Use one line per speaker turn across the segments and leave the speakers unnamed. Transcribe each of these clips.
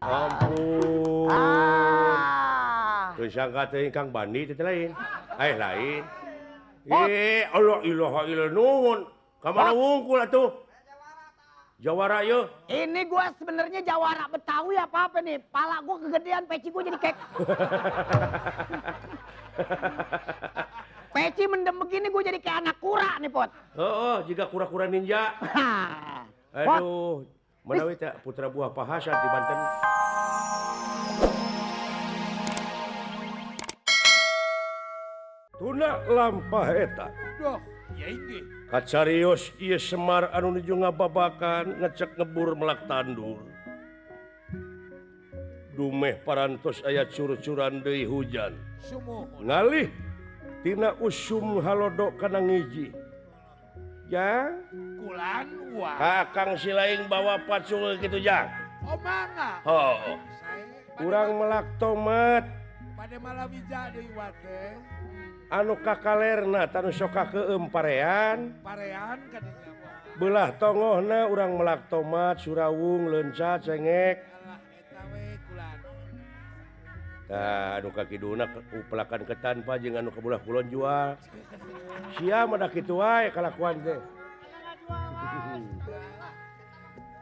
Ampun. Teu sangka teh Kang Bandi teh lain. Eh lain. Eh Allah ilaha illallah nuhun. Ka mana wungkul atuh? Jawara yeuh.
Ini gua sebenarnya jawara Betawi apa apa nih? Pala gua kegedean, peci gua jadi kek. Peci mendem begini gua jadi kayak anak kura nih, Pot.
Heeh, jiga kura-kura ninja. Aduh, manawi teh putra buah Pahasan di Banten. Tuna lampah eta.
Duh, ya inggih.
Kacarios ieu Semar anu nuju ngababakan ngecek ngebur melak tandur. Dumeh parantos aya cur-curan deui hujan.
Sumuhun.
Ngalih tina usum halodo kana ngiji. Jang
kulan uang.
Kakang silaing bawa pacul kitu jang.
Oh mangga.
Oh. Urang melak tomat.
Bade malawija deui wate.
Anu kakalerna tanu sok kakeum parean.
Parean kadinya.
Belah tongohna urang melak tomat, surawung, leunca, cengek.
Alah eta we kulan.
Tah anu kakiduna upelakan ketan pa jeung anu ka belah kulon jual. Sia mah da kitu wae kalakuan teh.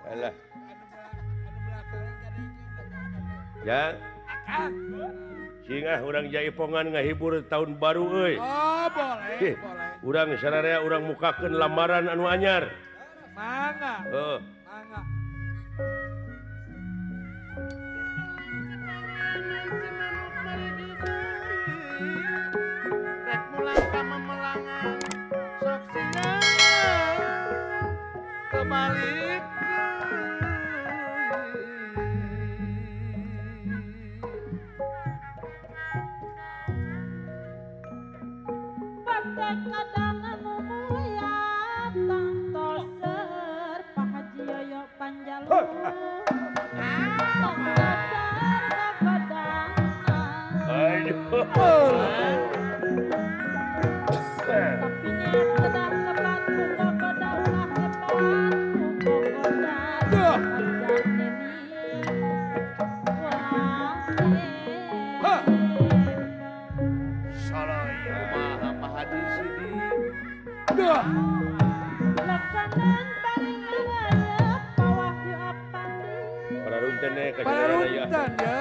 Alah. Ya. Singah urang jaipongan ngahibur tahun baru euy.
Oh, boleh, boleh.
Urang sararea urang mukakeun lamaran anu anyar.
Mangga.
Heeh.
Mangga.
Rek mulang ka memelangan sok singa kebalik.
Kadang anu mulia tangtoser Pak Haji Yoyo Panjalu tangtoser kagodang. Tapi nyet kedah kebat kumogoda ulah hebat kumogoda panjang nini wah.
Pararunten
Pararunten ya.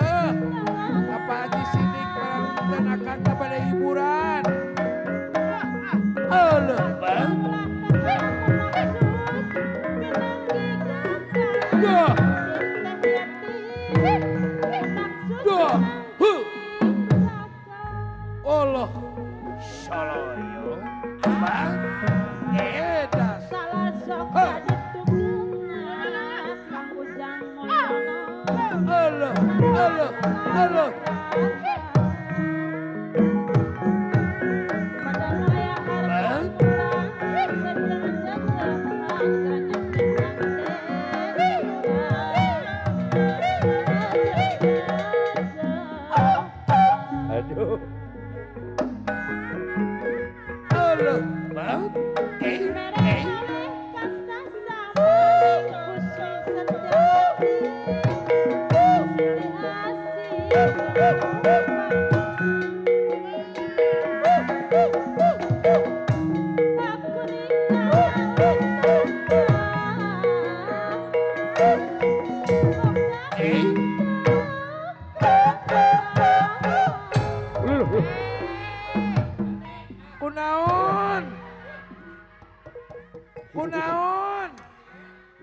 Apa Haji Sidik pararunten akan kepada hiburan. Alah, Bang. Duh. Duh. Huh. Allah. Saloyo. Bang. Edas.
Salah sok ditungna Kang Ujang Moyono.
Allah, Allah, Allah.
Aduh.
Allah, Bang. Kunaon? Kunaon?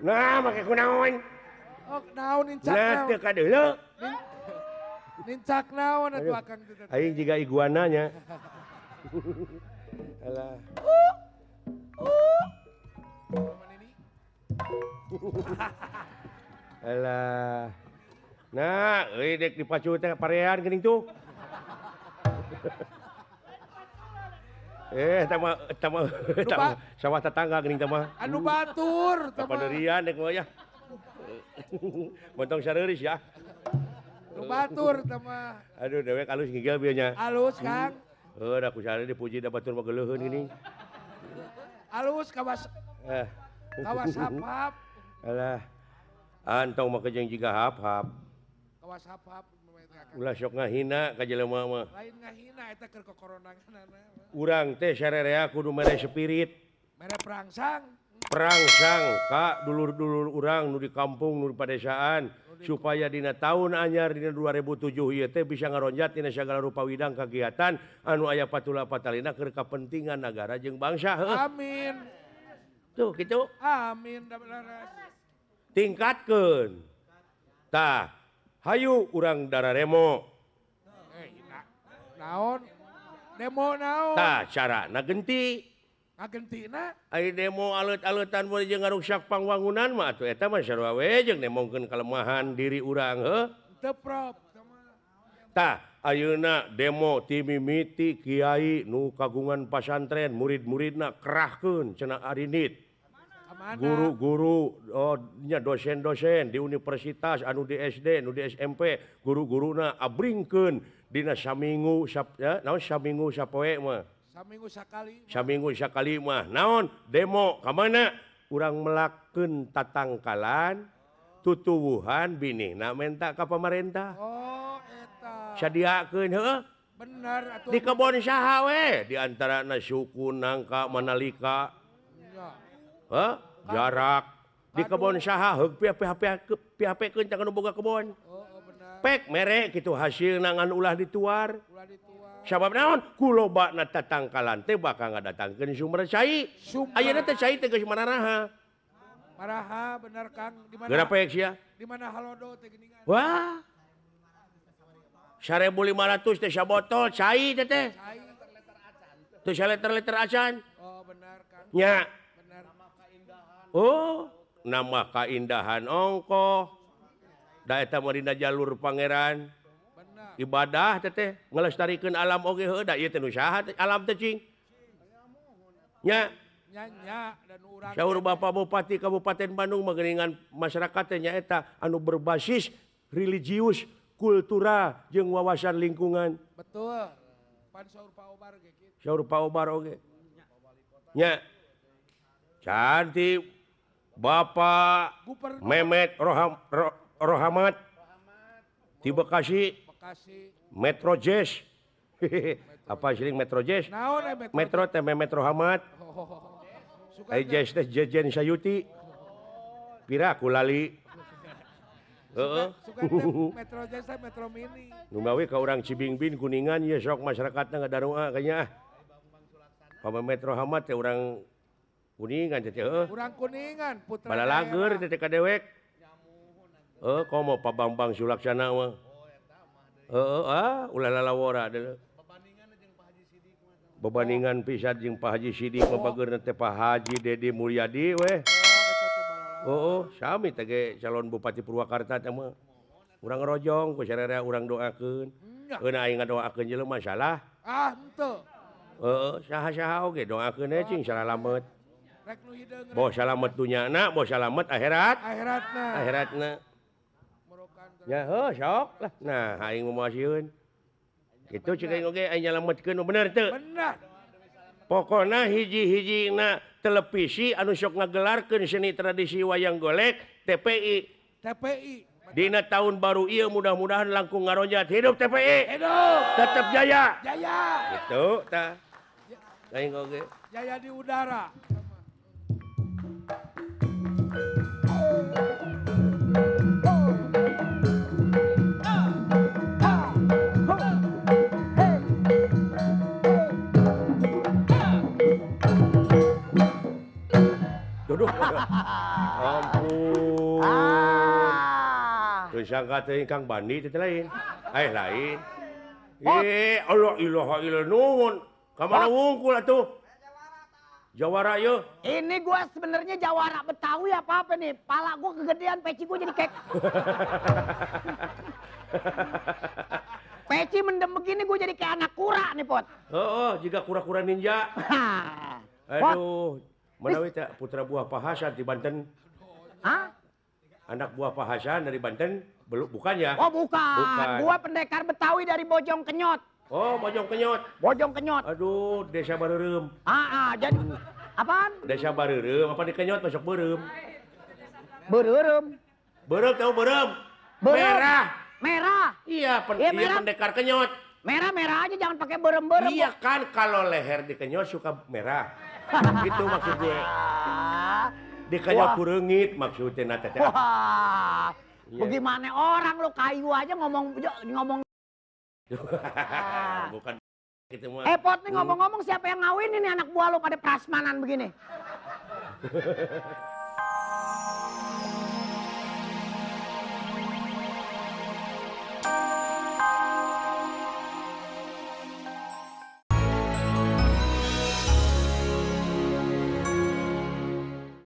Nah, make kunaon?
Oh, naon nincak
naon? Nah, teu kadeuleu.
Nincak naon atuh akang teh.
Aing jiga iguananya. Alah. Alah. Nah, euy dek dipacu teh parean geuning tuh. Eh, tama tama tama sawah tetangga geuning teh mah.
Anu batur teh mah.
Paderian dek mah ya. Montong sareuris ya.
Anu batur teh mah.
Aduh dewek alus ngigel bieu nya.
Alus, Kang.
Heuh, da ku sare dipuji da batur mah geuleuheun geuning.
Alus kawas. Kawas hap-hap.
Alah. Antong mah jeung jiga hap-hap.
Awas hap-hap.
Ulah sok ngahina ka jelema mah.
Lain ngahina eta keur kokoronanganana.
Urang teh sarerea kudu mere spirit.
Mere perangsang.
Perangsang ka dulur-dulur urang nu di kampung nu di padesaan supaya dina tahun anyar dina 2007 ieu teh bisa ngaronjat dina sagala rupa widang kagiatan anu aya patula patalina keur kapentingan nagara jeung bangsa. Heuh.
Amin.
Tuh kitu.
Amin da leres.
Tingkatkeun. Tah, hayu urang dararemo.
Naon? Demo naon?
Tah, carana genti.
Ngagentina?
Ai demo alet-aletan boleh jeung ngaruksak pangwangunan mah atuh eta mah sarua we jeung nemongkeun kalemahan diri urang heuh.
Teu prop.
Tah, ayeuna demo ti mimiti kiai nu kagungan pasantren murid-muridna kerahkeun cenah arinit. Guru-guru oh, nya dosen-dosen di universitas anu di SD nu di SMP guru-guruna abringkeun dina saminggu ya, naon saminggu sapoe mah.
Saminggu sakali.
Saminggu sakali mah naon demo ka mana urang melakeun tatangkalan tutuwuhan binihna menta ka pamarentah.
Oh eta.
Sadiakeun heuh.
Bener atuh.
Di kebon saha we di antarana suku nangka manalika. Hah? Jarak di kebon saha heug PHP-keun tah nu boga kebon.
Oh, bener.
Pek mere kitu hasilna ngan ulah dituar.
Ulah dituar.
Sabab naon? Ku lobana tatangkalan teh bakal ngadatangkeun sumber cai. Ayeuna teh cai teh geus mararaha.
Maraha bener Kang. Di mana?
Geura pek sia?
Di mana halodo teh geuningan.
Wah. 1500 teh sabotol cai teh teh.
Cai.
Teu saliter-liter acan.
Oh bener Kang.
Nya. Oh, nama kaindahan ongkoh. Da eta mah dina jalur pangeran. Ibadah teh teh ngelestarikeun alam oge heuh da ieu teh nu saha alam teh cing. Nya.
Nya dan urang.
Saur Bapak Bupati Kabupaten Bandung mah geuningan masyarakat teh nyaeta anu berbasis religius, kultural jeung wawasan lingkungan.
Betul. Pan saur Pak Obar ge kitu.
Saur Pak Obar oge. Nya. Cantik Bapak
Gubernur.
Memet Rohamat di Bekasi,
Bekasi.
Metro Jazz. Apa sih Metro Jazz?
Naon Metro,
Metro teh Memet Rohamat.
Oh.
Ai Jazz teh Jejen Sayuti. Pira ku lali. Heeh.
Metro Jazz teh Metro Mini.
Nu gawe ka urang Cibingbin Kuningan ye sok masyarakatna ngadaroa kayaknya ah. Pama Metro Rohamat teh urang Kuningan teh heuh.
Urang Kuningan putra.
Balalager teh ka dewek. Heuh komo Pak Bambang Sulaksana mah. Heeh ah ulah lalawora deuleu. Bebandingan pisan jeung Pak Haji Sidik mah bageurna teh Pak Haji Dedi Mulyadi weh. Heeh, sami teh ge calon Bupati Purwakarta teh mah. Urang rojong ku sararea urang doakeun. Euna aing ngadoakeun jelema salah.
Ah henteu.
Heeh, saha-saha oge doakeun we cing salalamet. Boh salamet dunyana, boh salamet akhirat.
Akhiratna.
Akhiratna. Ya heuh sok lah. Nah, aing mah sieun. Kitu cek aing oge aing nyalametkeun bener teu?
Bener.
Pokona hiji-hijina televisi anu sok ngagelarkeun seni tradisi wayang golek TPI.
TPI.
Dina tahun baru ieu mudah-mudahan langkung ngaronjat. Hidup TPI.
Hidup.
Tetep jaya.
Jaya.
Kitu tah. Aing oge.
Jaya di udara.
Duh, ampun. Teu sangka teh Kang Bandi teh lain. Eh lain. Eh Allah ilaha illallah nuhun. Ka mana wungkul atuh? Jawara yeuh.
Ini gua sebenarnya jawara Betawi apa apa nih? Pala gua kegedean, peci gua jadi kek. Peci mendem begini gua jadi kayak anak kura nih, Pot.
Heeh, jiga kura-kura ninja. Aduh. Mana we teh putra buah Pak Hasan di Banten?
Hah?
Anak buah Pak Hasan dari Banten? Belum, bukan ya?
Oh, bukan. Bukan. Gua pendekar Betawi dari Bojong Kenyot.
Oh, Bojong Kenyot.
Bojong Kenyot.
Aduh, Desa Bareureum.
Jadi apaan?
Desa Bareureum, apa di Kenyot masuk Beureum?
Beureum.
Beureum tahu beureum? Merah.
Merah.
Iya,
Iya,
iya,
merah.
pendekar kenyot.
Merah-merah aja jangan pakai berem-berem.
Iya kan kalau leher dikenyot suka merah. Gitu maksud gue.
Ah.
Dikenyot
Wah.
kureungit maksudnya nah teteh.
Wah.
Iya.
Bagaimana orang lu kayu aja ngomong ngomong.
Bukan gitu mah.
Eh Pot nih ngomong-ngomong siapa yang ngawinin nih anak buah lu pada prasmanan begini?